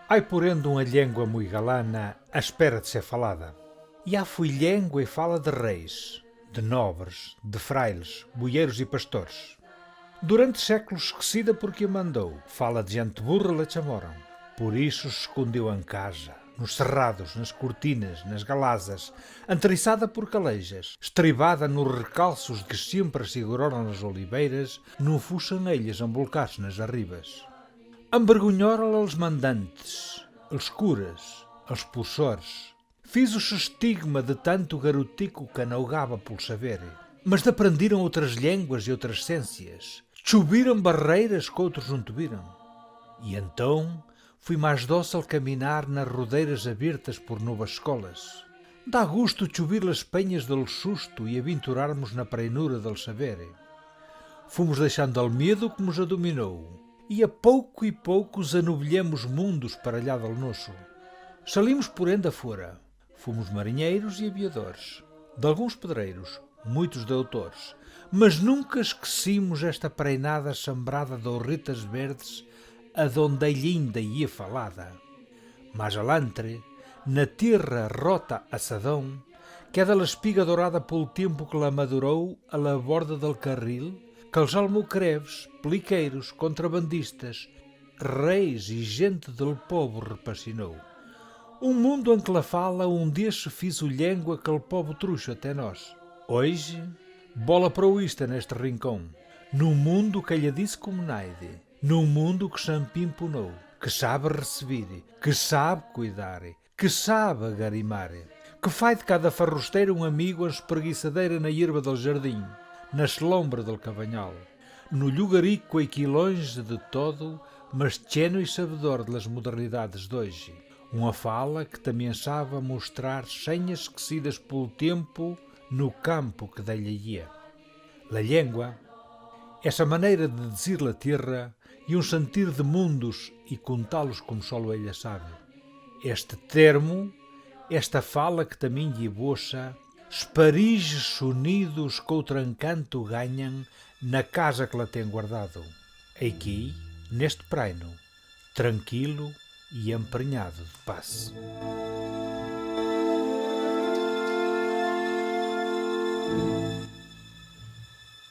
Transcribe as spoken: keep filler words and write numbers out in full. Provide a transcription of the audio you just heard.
Ai porén d'uma llengua mui galana, a espera de ser falada. Iá foi llengua i fala de reis, de nobres, de frailes, boieiros i pastores. Durante séculos esquecida por quem mandou, fala de gente burra la Chamorro. Por isso se escondeu em casa, nos cerrados, nas cortinas, nas galazas, enteriçada por calejas, estribada nos recalços que sempre asseguraram nas oliveiras, no fuxen elles embolcats nas arribas. Envergonhora-la els mandantes, els cures, els possors. Fis-se estigma de tanto garotico que naugava pel saber. Mas daprendiran outras llenguas e outras ciências. Chubiran barreiras que outros não tubiran. E então foi mais dócil caminhar nas rodeiras abertas por novas escolas. Dá gosto chubir las penhas del susto e aventurar-mos na preinura del saber. Fomos deixando el medo que mos adominou, e a pouco e pouco zanubllemos mundos para allá del nosso. Salimos porén de fora. Fomos marinheiros e aviadores, de alguns pedreiros, muitos doutores, mas nunca esquecimos esta preinada sembrada de orritas verdes, adonde ainda ia falada. Mas alantre, na terra rota a Sadão, queda l'espiga dourada pel tempo que la madurou a la borda del carril, que els almocreves, pliqueiros, contrabandistes, reis e gente del povo repassinou. Un mundo en que la fala un dia se fizo llengua que el povo truxo até nós. Hoje, bola prou ista neste rincão, nun mundo que ella diz como naide, nun mundo que se'n pimponou, que sabe receber, que sabe cuidar, que sabe agarimar, que fai de cada farrosteiro um amigo en espreguiçadeira na hierba del jardim, na sombra del cavanhal, no lugarico aqui longe de todo, mas txeno e sabedor de las modernidades d'hoje. Uma fala que também sabe mostrar senhas esquecidas pelo tempo no campo que dela ia. La llengua, essa maneira de dizer la terra, e um sentir de mundos e contá-los como solo ella sabe. Este termo, esta fala que também lle vosa, esparige sonidos que outro encanto ganhan na casa que la tem guardado. Aqui, neste praino, tranquilo e empenhado de paz.